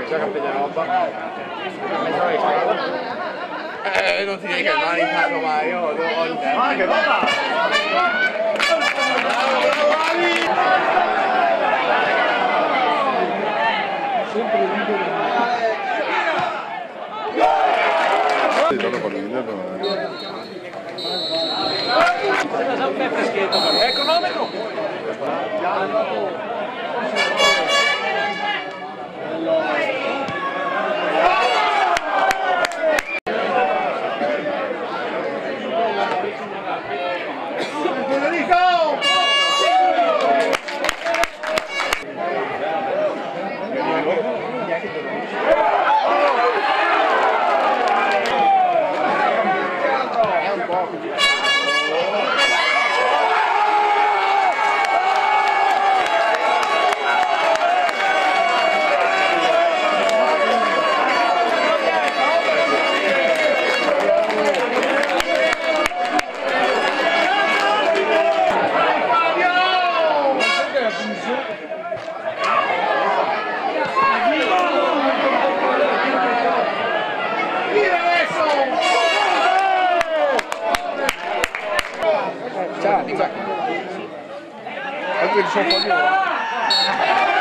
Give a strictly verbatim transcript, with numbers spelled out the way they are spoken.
Già campione d'Europa. Eh, non ti dico che mani fanno mai, io devo... Ma che roba! Sempre libero. Sì, tanto parlo in inglese, ma... È economico. Ciao, ciao. Anche il suo cognome.